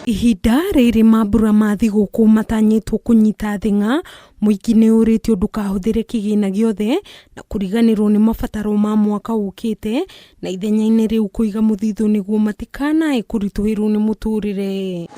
Ihinda rĩrĩ mambura ma thigũkũ matanyĩtwo kũnyita thing'a, mũingĩ nĩ ũrĩtio ndũkahũthĩre kĩgĩna gĩothe na kũriganĩrwo nĩ mabataro ma mwaka ũkĩte na ithenya-inĩ rĩu kũiga mũthithũ nĩguo matikanae kũritũhĩrwo nĩ mũtũrĩre.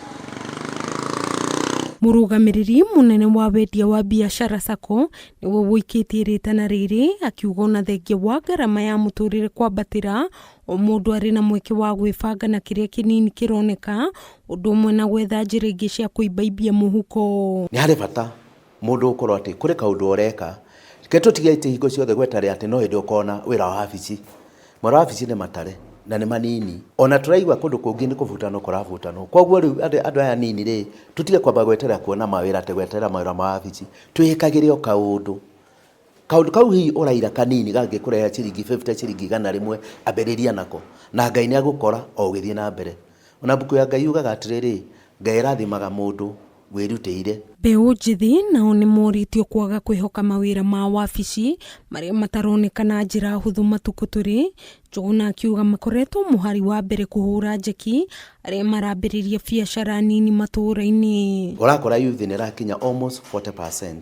Mũrũgamĩrĩri mũnene wa wendia wa biacara Sacco nĩwe ũikĩtie rĩtana rĩrĩ akiuga ona thengia wa ngarama ya mũtũrĩre kwambatĩra o mũndũ arĩ na mweke wa gwĩbanga na kĩrĩa kĩnini kĩroneka ũndũ ũmwe na gwetha njĩra ingĩ cia kũimbaimbia mũhuko. Nĩ harĩ bata mũndũ gũkorwo atĩ kũrĩ kaũndũ ũreka, reke tũtige atĩ hingo ciothe gweterera atĩ no hĩndĩ ũkona wĩra wa wabici. Mawĩra wa wabici nĩ matare na nĩ manini. Ona tũraigua kũndũ kũngĩ nĩ kũbutanwo kũrabutanwo. Koguo rĩu andũ aya anini rĩ, tũtige kwamba gweterera kuona mawĩra atĩ gweterera mawĩra ma wabici. Twĩĩkagĩre o kaũndũ. Kaũndũ kau hihi ũraira kanini gangĩkũrehera ciringi 50, ciringi 100, ambĩrĩria nako. Na Ngai nĩ agũkora o ũgĩthiĩ na mbere. Ona mbuku ya Ngai yugaga atĩrĩrĩ, Ngai arathimaga mũndũ wĩrutĩire. Mbeũ njĩthĩ nao nĩ morĩtio kwaga kwĩhoka mawĩra ma wabici marĩa mataroneka na njĩra hũthũ matukũ tũrĩ. Njũgũna akiuga makoretwo mũhari wa mbere kũhũra njeki arĩa marambĩrĩria biacara nini matũũra-inĩ. Ũrakora youth nĩ ĩrakinya almost 40%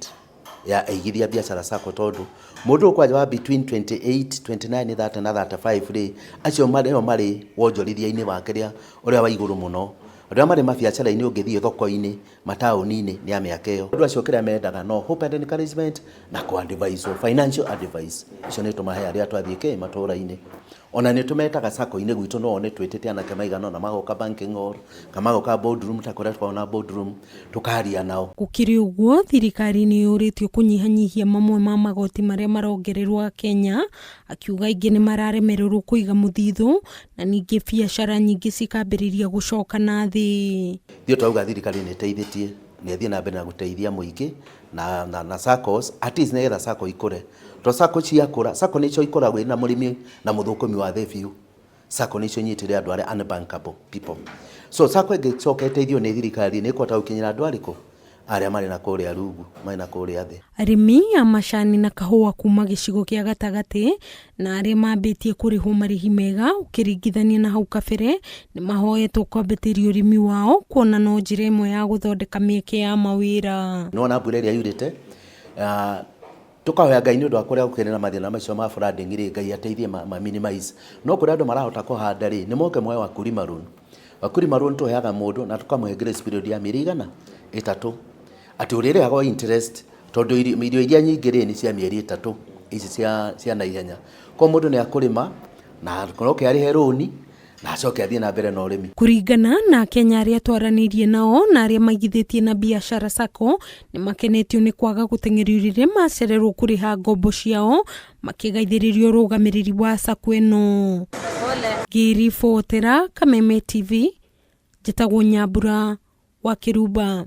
ya aigithia biacara sacco tondũ mũndũ ũyũ kwanja wa between 28, 29, 30 na 35 rĩ, acio nĩo marĩ wonjorithia-inĩ wa kĩrĩa ũrĩa wa igũrũ mũno. Andũ arĩa marĩ mabiacara-inĩ ũngĩthiĩ thoko-inĩ, mataũni-inĩ nĩ a mĩaka ĩyo. Andũ acio kĩrĩa mendaga no hope and encouragement na kũ advise wo, financial advice. Icio nĩ tũmaheaga rĩrĩa twathiĩ kĩ matũra-inĩ. Ona nĩ tũmetaga sacco-inĩ gwitũ no wone twĩtĩte anake maigana ũna magoka banking hall, kana magoka boardroom ta kũrĩa tũkoragwo na boardroom, tũkaria nao. Gũkĩrĩ ũguo, thirikari nĩ yũrĩtio kũnyihanyihia mamwe ma magoti marĩa marongererwo Akenya, akiuga aingĩ nĩ mararemererwo kũiga mũthithũ na ningĩ biacara nyingĩ cikambĩrĩria gũcoka na thĩ. Ithuĩ twauga thirikari nĩ ĩteithĩtie na ĩthiĩ na mbere na gũteithia mũingĩ na, na, na SACCOs, at least nĩgetha SACCO ikũre. To SACCO ciakũra, SACCO nĩcio ikoragwo ina mũrĩmi na mũthũkũmi wa thĩ biũ. SACCO nĩcio inyitĩrĩire andũ arĩa unbankable people. So SACCO ĩngĩcoka ĩteithio nĩ thirikari nĩ ĩkũhota gũkinyĩra andũ arĩkũ? Arĩa marĩ na kũrĩa rungu, marĩ na kũrĩa thĩ. Arĩmi a macani na kahũa kuma gĩcigo kĩa gatagatĩ na arĩa mambĩtie kũrĩhwo marĩhi mega ũkĩringithania na hau kabere nĩ mahoetwo kwambatĩria ũrĩmi wao kuona no njĩra ĩmwe ya gũthondeka mĩeke ya mawĩra. Nĩwona mbura ĩrĩa yurĩte, tũkahoya Ngai nĩ ũndũ wa kũrĩa gũkĩrĩ na mathĩna macio ma flooding rĩ, Ngai ateithie ma minimize. No kũrĩa andũ marahota kũhanda rĩ, nĩ moke moe Wakulima loan. Wakulima loan tũheaga mũndũ na tũkamũhe grace period ya mĩeri igana? Ĩtatũ. Atĩ ũrĩrĩhaga o interest tondũ irio iria nyingĩ rĩ, nĩ cia mĩeri ĩtatũ ici cia naihenya. Koguo mũndũ nĩ akũrĩma na oke arĩhe rũni na acoke athiĩ na mbere na ũrĩmi. Kũringana na Akenya arĩa twaranĩirie nao na arĩa maigithĩtie na biacara Sacco nĩ makenetio nĩ kwaga gũteng'erio rĩrĩa macererwo kũrĩha ngombo ciao makĩgaithĩrĩrio ũrũgamĩrĩri wa Sacco ĩno. Ngĩribotera Kameme TV, njĩtagwo Nyambura wa Kĩrumba.